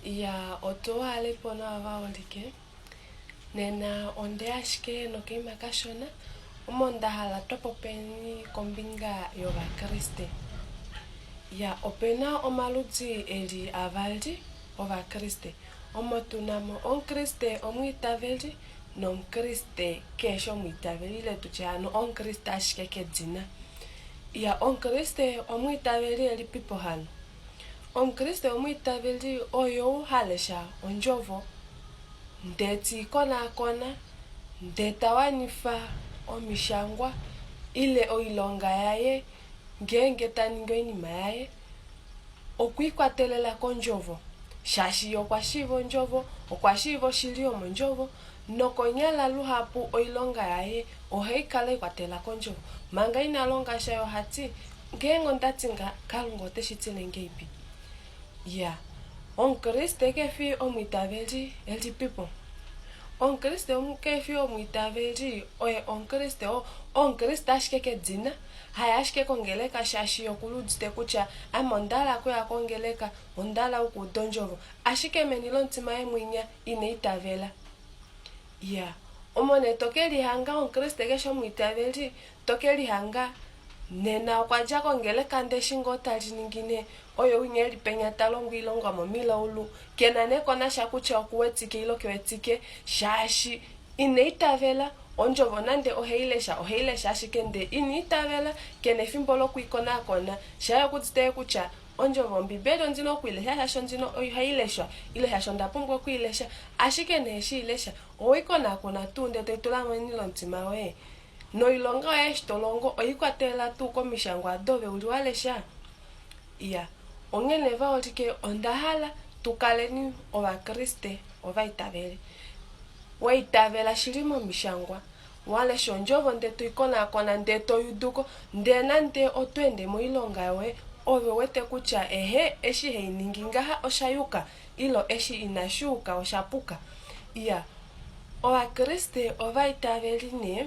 Iya otuwalepo nawa vaholike, nena ondeya ashike nokaima kashona omo ndahala twapopeni kombinga yovakriste. Iya opena omaludi eli avali ovakriste omo tunamo omukriste omwiitaveli nomukriste kehefi omwiitaveli ile tutye hano omukriste ashike kedina. Iya omukriste omwiitaveli elipipo hano? Omukriste omwiitaveli oyou ha lesha ondjovo ndee teikonakona ndee tawanifa omishangwa ile oilonga yaye ngeenge taningi oinima yaye okwiikwatelela kondjovo shaashi yee okwashiiva ondjovo, okwashiiva oshili yomondjovo nokonyala luhapu oilonga yaye ohaikala yelikwatelela kondjovo manga ina longasha yee ohati ngeenge ondati ngaha kalunga oteshitile ngahelipi. Iyaa omukriste kefi omwiitaveli elipipo? Omukriste kefi omwiitaveli oye omukriste oo omukriste ashike kedina haya ashike kongeleka shaashi okuudite kutya ame ondahala okuya kongeleka ondahala okuuda ondjovo ashike meni lomutima waye mwinya ina itavela. Iyaa omo nee tokelihanga omukriste keshi omwiitaveli tokelihanga nena okwadja kongeleka ndee eshi ngoo taliningine oye winya eli penya talongo oilonga momilaulu kena nee konasha kutya okuwetike ile kewetike shaashi ina itavela ondjovo nande oheilesha oheilesha ashike ndee ina itavela kena efimbo lokwiikonakona shaye okuudite kutya ondjovo yombibeli ondina okwiilesha shaashi ondina ohaileshwa ile shaashi onda pumbwa okwiilesha ashike nee eshi ilesha oweikonakona tuu ndee toitula meni lomutima woye noilonga yoye eshi tolongo oyiikwatelela tuu komishangwa ado ove uli walesha? Iya onghene vaholike ondahala tukaleni ovakriste ovaitaveli waitavela shili momishangwa walesha ondjovo ndee toikonakona ndee toyuduko ndee nande oto ende moilonga yoye ove uwete kutya ehe eshi hainingi ngaha oshayuka ile eshi inashiyuka oshapuka. Iya ovakriste ovaitaveli nee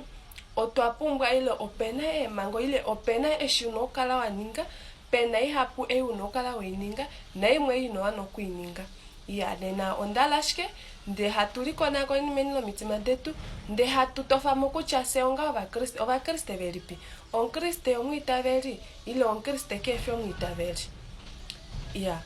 otwa pumbwa ile opena eemhango ile opena eshi una okukala waninga pena ihapu ei una okukala weininga naimwe ei inowana okwiininga. Iya nena ondahala ashike ndee hatu likonakona meni lomitima detu ndee hatu tofamo kutya fyee onga ovakriste, ovakriste velipi? Omukriste omwiitaveli ile omukriste kefi omwiitaveli? Iya.